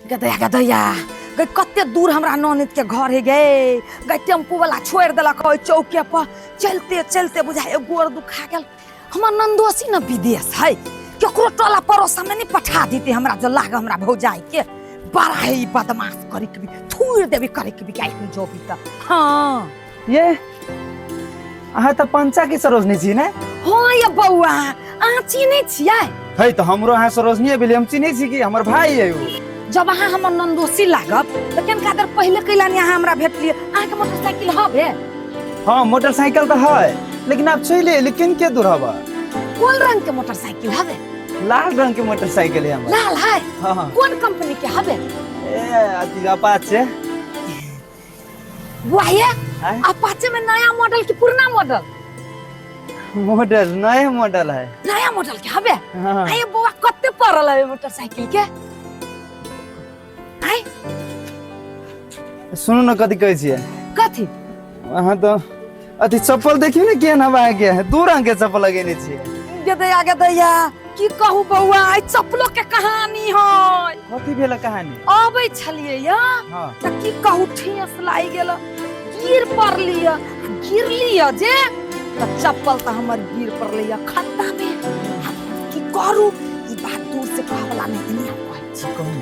गदैया गदैया गई, कते दूर हमरा ननद के घर है गे। गई, टेम्पू वाला छोड़ देलक ओहि चौके पर। चलते चलते बुझाय गोर दुखा गेल। हमर नंदोसी न विदेश है, केकरो टोला पड़ोसा में नहीं पठा देते हमरा जो लाग हमरा भौजाई के। बड़ा है ई बदमाश, करे के भी थूर देबी, करे के भी गाय जो भी त। हाँ ये अहाँ तऽ पंचा के सरोजनी छी ने? हाँ ये बौआ, अहाँ चिन्है छियै? है तऽ हमरो अहाँ सरोजनी भेलियै, हम चिन्है छी कि हमर भाई है उ। जब अहाँ हमर नंदोसी लागब तऽ केनका देर पहिले कैला नहीं अहाँ हमरा भेटलियै? अहाँके मोटरसाइकिल हबे? हाँ, मोटरसाइकिल तऽ है, लेकिन आप चलि एली किन के दूर हबा। कोन रंग के मोटरसाइकिल हबे? लाल रंग के मोटरसाइकिल है हमर। लाल है? हाँ। कोन कंपनी के हबे? ए अथी अपाचे। बुआये, आय? अपाचे में नया मॉडल की पुराना मॉडल? मॉडल नया मॉडल है। नया मॉडल के हबे? हाँ। आये बौआ, कते पड़ल है मोटरसाइकिल के? आय? सुनू ने, कथी कहै छियै? कथी? अहाँ तऽ अथी चप्पल देखियौ ने केहन हवा के है, दू रंग के चप्पल लगेने छियै। गदैया गदैया, की कहू बौआ, आइ चप्पलो के कहानी है। कथी भेल कहानी? अबै छलियै या तऽ की कहू, ठेस लागि गेल, गिर पड़लियै। आ गिरलियै जे तऽ चप्पल तऽ हमर गिर पड़लै खत्ता में। आब की करू, ई बात दूर से कहऽ वाला नहि, एनी हम कहै छी। कहू।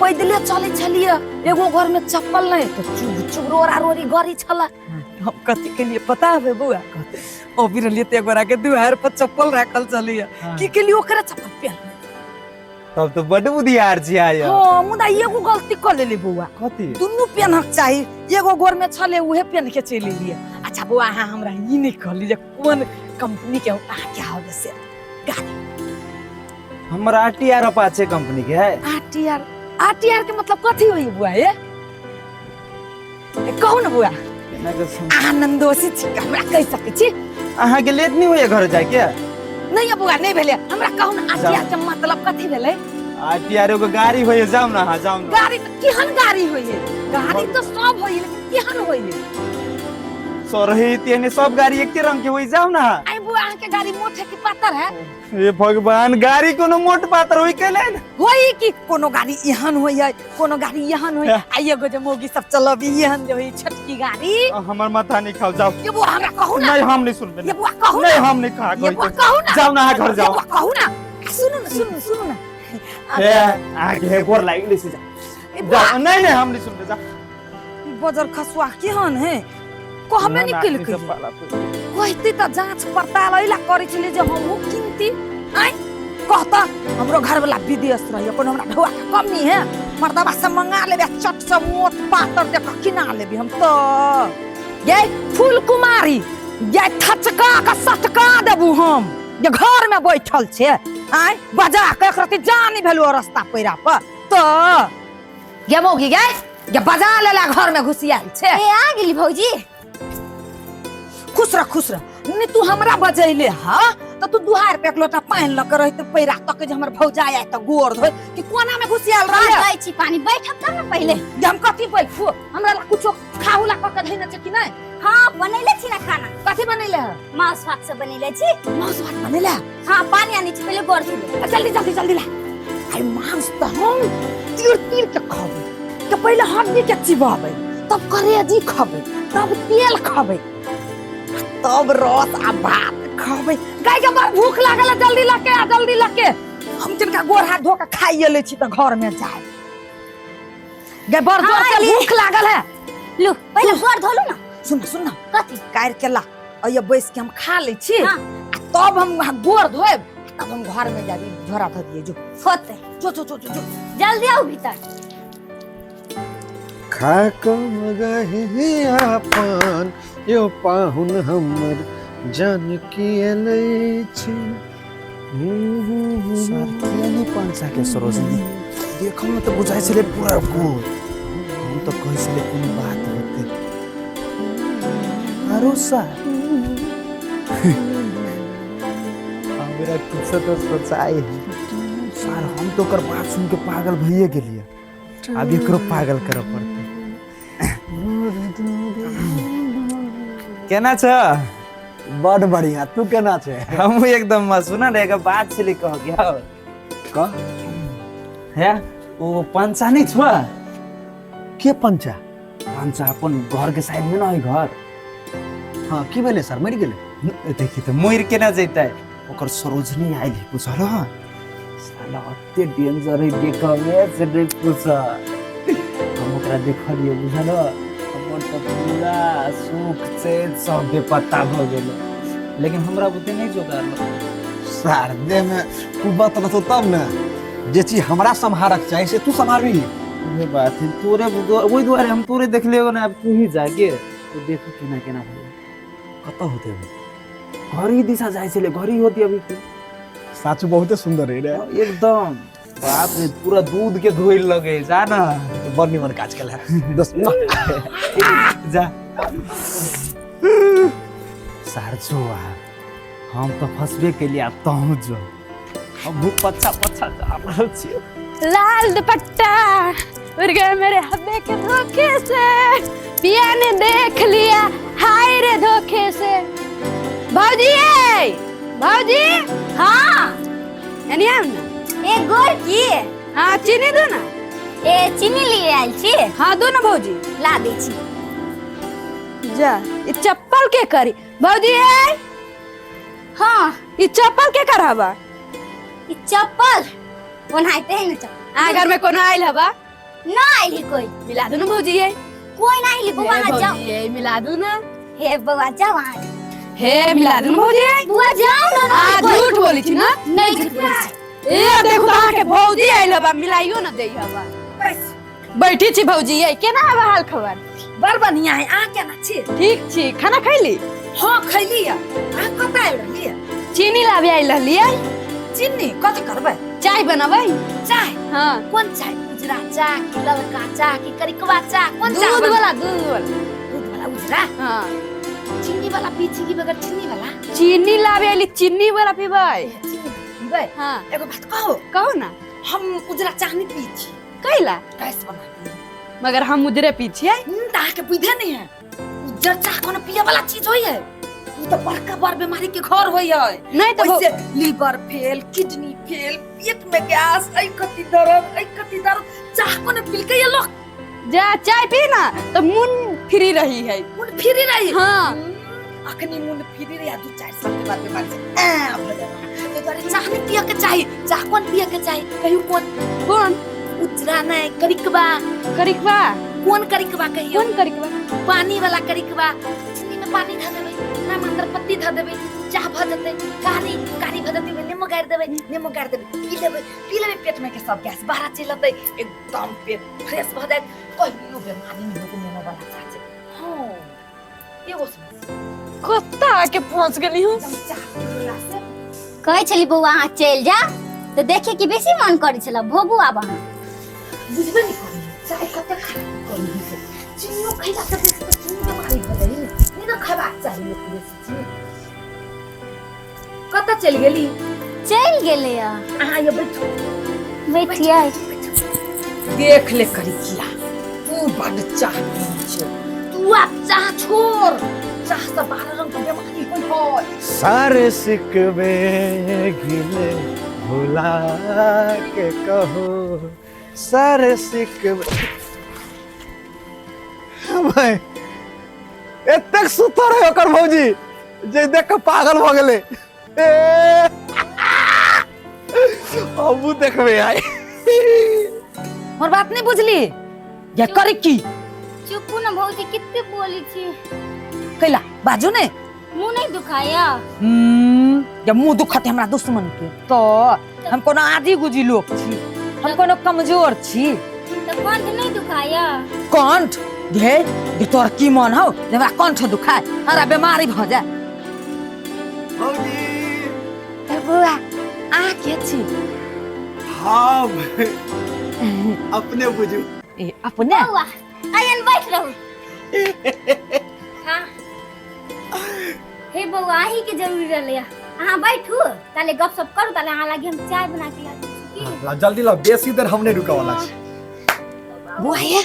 पैदले चलै छलियै, एगो घर में चप्पल नहि तऽ चुभ चुभ रोरा रोरी गड़ी छलै। हम कथी केलिए पता है बौआ? अभी रहलियै तऽ एगोरा के दुआर पर चप्पल राखल छलियै। की केलिए, ओकरे चप्पल पहन। तब तऽ बड्ड बुधियार छी आय। हाँ, मुदा एगो गलती कऽ लेली बौआ। कथी? दुनू पेनहक चाही, एगो गोर में छलै उहे पेन के चलि एलियै। अच्छा बौआ, अहाँ हमरा ई नहि कहली जे कोन कंपनी के अहाँ के हवे से गाड़ी? हमर R T R Apache company के है। R T R, R T R के मतलब कथी होई बुआ? ये कहू ने बुआ। केना के अहाँ नंदोसी छी, हमरा कहि सकै छी। अहाँ के लेट नहीं होइए घर जाके? नहीं बुआ, नहीं भेलै। हमरा कहू ने, आर टी आर के मतलब कथी भेलै? आर टी आर एगो गाड़ी होइए, जाउ ने अहाँ, जाउ ने। गाड़ी तऽ केहन गाड़ी होइए? गाड़ी तऽ सब होइए, लेकिन केहन होइए? सरही तेहने सब गाड़ी एके रंग के होई, जाउ ना। आई बुआ, अहाँ के गाड़ी मोट है कि पातर है? हे भगवान, गाड़ी कोनो मोट पातर होई के लेल? होई कि कोनो गाड़ी एहन होई है, कोनो गाड़ी एहन होई। आ एगो जे मौगी सब चलबी एहन जे होई छोटकी गाड़ी। हमर माथा नहीं खाओ, जाओ। ये बुआ, हमरा कहू ना। नहीं, हम नहीं सुनबे। ये बुआ, कहू ना। नहीं, हम नहीं खा। ये बुआ, कहू ना। जाओ ना, अहाँ घर ये जाओ। बुआ, कहू ना, सुनू ना, सुनू, सुनू ना। हे आगे हे, गोर लागि गेलै से, जा। ए बुआ। जाओ। नहीं नहीं, हम नहीं सुनबे, जा। ई बजर खसुआ केहन है, कहबे नहीं केलकै। कहती तऽ जांच पड़ताल एहि करै छलियै जे हमहूँ किनती। आँय कहता, हमरो घरवाला विदेश रहिए, कोनो हमरा ढौआ के कमी है? मर्दबा से मंगा लेबे, आ चट से मोट पातर देख कऽ किना लेबी हम तऽ। गे फूल कुमारी, गे थचका के सटका देबू हम जे घर में बैठल छे। आँय बजा के एक रति जानी भेलू रस्ता पैरा पर तऽ। गे मौगी गे, गे बजा लेला, घर में घुसियाल छे। ए आ गेली भौजी। खुश रह, खुश रह। नहीं तू हमरा बजैले हा तो तू दुहार पे एक लोटा पानि लऽ के रहते पैरा तक जे हमर भौजाई आय तऽ गोर धोय कि कोना में घुसियाल हाँ, रहे। दै छी पानी, बैठब तब ने पहिले। जे हम कथी बैठू? हमरा ला कुछो खाहू ला कऽ के धैने छै कि नहि? हाँ, बनैले छी ना खाना। कथी बनैले है? मांस भात सब बनैले छी। मांस भात बनैले है? हाँ, पानी आनै छी, पहिले गोर धोले। आ, जल्दी जल्दी जल्दी ला। आई मांस तऽ हम तीर तीर के खबै, के पहिले हड्डी के चिबाबै, तब करेजी खबै, तब तेल खबै, आ तब रस आ भात खबै। गाय के बड़ भूख लागल है, जल्दी लके आ, जल्दी लके। हम तिनका गोर हाथ धो के खाइए लै छी तऽ घर में जाय। गे बड़ जोर से हाँ, भूख लागल है। लू, पहिले गोर धोलू ना। सुन सुन ना। कथी? काटि के ला, अइये बैस के हम खा लै छी। हाँ। आ तब हम वहाँ गोर धोएब, तब हम घर में जाबी। झोरा धो दिए, जो। होते। जो जो जो जो जो। जल्दी आओ भीतर। खा कम रही आपन यो पाहुन हमर जान की एलै छी। सर किया नहीं पंचा के सरोजनी देखो में तो बुझाइ छलै पूरा गोल। हम तो कहै छलै कोनो बात होतै। आरो सर हमरा कुछ तो सोचाइ है सर। हम तो ओकर बात सुन के पागल भइए गेलियै, आब एकरो पागल करऽ पड़तै। केना छ? बड बढ़िया, तू केना छै? हमहूँ एकदम मस्त। सुन ने, एगो बात छलै कह के। हौ। कह। हे ओ पंचा नहीं छुआ। के पंचा? पंचा अपन घर के साइड में ना है घर। हाँ की भेलै सर, मरि गेलै? देखी तो मरि केना जैतै, ओकर सरोजनी आयल है बुझल। साला अते डेंजर है, देखबे से नहीं पूछ। हम ओकरा देखलियै बुझल, हमर तऽ पूरा सुख चैन सब बेपत्ता भऽ गेलै, लेकिन हमरा बुते नहीं जोगाड़ल। सार देह में कुबत रहतौ तब ने, जे चीज हमरा सम्हारक चाही से तू सम्हारबी। उहे बात है, तोरे ओहि दुआरे हम तोरे देखलियै ने, आब तू ही जाके तो देखू केना केना भेलै। कतऽ होतै? घरी दिशा जाइ छलै, घरी होती अभी। साचू बहुते सुंदर है रे एकदम, बाप रे पूरा दूध के धोइल लगे। जा ना, बड़ निमन काज केल है दोस्त। जा सार जो हम तो फंसबे केलिए, आब तहूँ जो हमहूँ पच्छा पच्छा जा रहल छियै। लाल दुपट्टा उड़ गए मेरे हब्बे के धोखे से, पिया ने देख लिया हाय रे धोखे से। भौजी भौजी। हाँ एनी आउ ना। ए गोर की? हाँ चीनी दो ना। ए चीनी लिए आयल छी? हाँ दो ना भौजी। ला दै छी। जा ई चप्पल के करी भौजी। ए हाँ ई चप्पल के करहबा? ई चप्पल ओनाहिते है ना चप्पल। आ घर में कोनो आयल हबा? ना आयल है कोई। मिला दो ना भौजी। ए कोई ना आयल बउआ, जाओ। ए मिला दो ना। हे बउआ जाओ अहाँ। हे मिला दो ना भौजी। बुआ जाओ ना। आ झूठ बोली छी ना? नहीं झूठ बोली छी। ए देखो अहाँ के भौजी आयल हबा, मिलाइयो ना देई हबा। बैठी छी भौजी। ए केना हबा हाल खबर? बड़ बढ़िया है, अहाँ केना छी? ठीक छी। खाना खैली? हाँ खैली। अहाँ कतऽ आयल रहलियै? चीनी लाबे आयल रहलियै। चीनी कथी करबै? चाय बनाबै। चाय? हाँ। कोन चाय? उजरा चाय कि ललका चाय कि करिकवा चाय? कोन चाय? दूध वाला। दूध वाला। दूध वाला उजरा? हाँ। चीनी वाला पी छी कि बगैर चीनी वाला? चीनी लाबे आयली, चीनी वाला पीबै। चीनी पीबै? हाँ। एगो बात कहू? कहू ना। हम उजरा चाय नहीं पी छी। कैला? गैस बना दी। मगर हम उजरे पी छियै। तऽ अहाँके बुझे नहीं है उजर चाह कोनो पिए वाला चीज होय है? उ तऽ बड़का बड़ बीमारी के घर होय है। नहीं तो ओइसे लीवर फेल, किडनी फेल, पेट में गैस, ऐ कति दर्द, ऐ कति दर्द, चाह कोनो पिलकै ये लोग। जा चाय पी ना तो मुन फ्री रही है। मुन फ्री रही? हाँ। अखनी मुन फ्री रही, 2-4 साल के बाद बीमारी से आ भऽ जाय। तो दुआरे चाह नहीं पिए के चाही। चाह कोन पिए के चाही कहियो? कोन कोन? उजरा नहीं, करिकबा। करिकबा? कोन करिकबा कहियो? कोन करिकबा? पानी वाला करिकबा। चीनी में पानी धऽ देबै, ना मात्र पत्ती धऽ देबै, चाह भऽ जेतै, कारी कारी भऽ जेतै, नेमो गारि देबै, नेमो गारि देबै, पी लेबै, पी लेबै, पेट में के सब गैस बाहर चलि एतै, एकदम पेट फ्रेश भऽ जायत, कहियो बेमारी नहि होतै नेमो वाला चाह से। हाँ एगो समस्या। कत्ता आके पहुंच गेली हूँ। चाह पीला से कहै छली बउआ अहाँ चलि जा तऽ देखे के बेसी मन करै छल। भोगू आब अहाँ। बुझबे नहि करी चाय कते खराब करी है। चीनियो खैला से बेसी तऽ चीनी बेमारी भऽ जाइ ने, नहि ने खयबाक चाही लोक बेसी चीनी। कतऽ चलि गेली? चलि गेलै। अहाँ ये बैठू। बैठियै। देख ले करिकिया, तू बड चाह पी छै, तू आब चाह छोड़, चाह से 12 रंग के बेमारी होइ है। सारे सिकवे गिले भुला के कहो, सारे सिकवे। भाई एतेक सुतर है ओकर भौजी जे देख के पागल भऽ गेलै। ए हमहूँ देखबै आइ। हमर बात नहीं बुझली या करिकी? चुपू ना भौजी, कितने बोली छी। कैला बाजू ने? मुँह नहीं दुखाया? या मुँह दुखत हमरा दुश्मन के तो हम कोनो आदि गुजी लोग छी, हम कोनो कमजोर छी। तो कंठ नहीं दुखाया? कंठ घे जे तोर की मन हौ जे हमरा कंठ दुखाय, हमरा बीमारी भऽ जाय। भौजी। ए बउआ अहाँ के छी? हाँ अपने बुझू। ए अपने? बउआ आयन बैठ रहू। हाँ हे बउआ अहीं के जरूरी रहलै। अहाँ बैठू ताले गपशप करू, ताले अहाँ लागी हम चाय बना के ला दै छी। ला जल्दी ला, बेसी देर हम नहीं रुका वाला छी। बउआ ये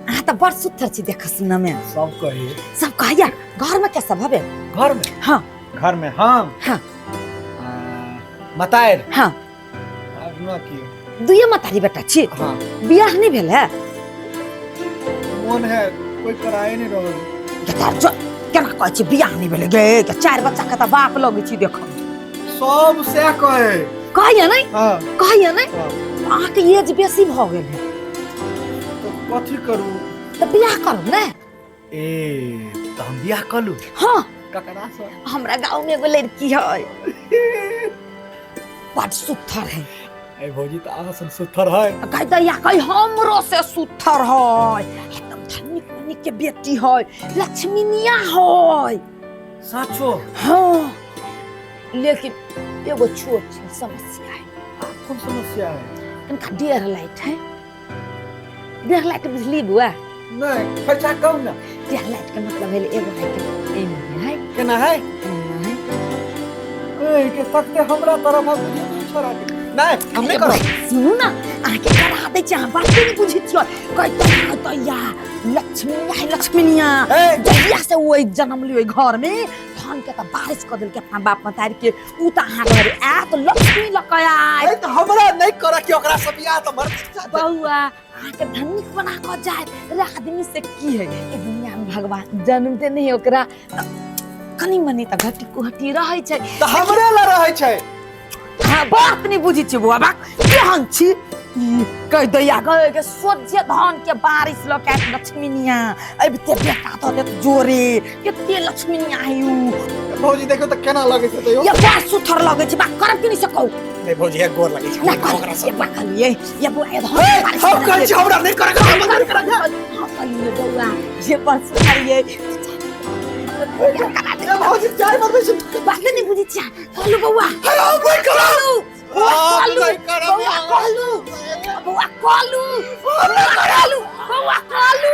अहाँ तऽ बड़ सुथर छी देख सुनऽ में। सब कही। सब कहैया घर में के सब हबे? घर में? हाँ। घर में हम? हाँ। मताएर? हाँ। अब न की दुइये मतारी बेटा छी? हाँ। बियाह नहीं भेल है? मोन है कोई कराए नहीं रहल। तार जो केना कहै छी बियाह नहीं भेल गे के चारि बच्चा के त बाप लगै छी देख। सब सएह कहे। कहैया नहीं? हाँ। कहैया नहीं? हाँ। अहाँके एज बेसी भऽ गेल है। तो कथी करू? तऽ बियाह करू ने। ए तऽ हम बियाह करू? हाँ। ककरा से? हमरा गाँव में एगो लड़की है बड सुथर है। ए भौजी तऽ अहाँ सन सुथर है। कह दैया कह हमरो से सुथर है, एकदम धनिक मनिक के बेटी है, लक्ष्मीनिया है। साचो? हाँ, लेकिन एगो छोट समस्या है। कौन समस्या है? इनका 1.5 लाइट है। 1.5 लाइट बुझली बुआ? नहीं, खर्चा कम ना। 1.5 लाइट के मतलब है एगो लाइट एने है। केना है? एना है। ए के तकते हमरा तरफ आ बुझे तू छोरा के। नहीं, हम नहीं करब। सुनू ना, अहाँके करा दै छी, अहाँ बात नहि बुझै छियै। कहै तऽ या लक्ष्मीनिया है, लक्ष्मीनिया। जहिया से ओहि जन्म लियो घर में धन के तऽ बारिश कऽ देलकै अपना बाप मतारी के। उ तऽ अहाँ घर आयत लक्ष्मी लऽ कऽ आयत। तऽ हमरा नहीं करऽ के ओकरा से बियाह तऽ मर बौआ अहाँके धनिक बना कऽ जाय। रे आदमी से की है ई दुनिया में, भगवान जन्म दे नहीं ओकरा कनी मनी तऽ घटी कुहटी रहै छै। तऽ हमरे लए रहै छै। हाँ, बात नहीं बुझै छियै बौआ, बात केहन छी कहि दैया गए के सोझे धान के बारिश लऽ के आयत लक्ष्मीनिया, अबिते बेटा दऽ देत जोरे। कते लक्ष्मीनिया है उ। भौजी देखियौ तऽ केना लगै छै तैयो। ये बड़ सुथर लगै छै, बात करब कि नहीं से कहू? नहीं भौजी, एक गोर लगै छै। ना कर, ये बा कहलिए, ये बौआ ये धान के बारिश हम कहै छी हमरा नहीं करऽ के, हमरा नहीं करऽ के। हाँ कहलिए बौआ, ये बड़ सुथर ये। ए भौजी चाय बनबै छी। बात नहीं बुझै छियै। कहलू बौआ। हम नहीं करब। कहलू बौआ, कहलू बौआ, कहलू बौआ, कहलू बौआ, कहलू।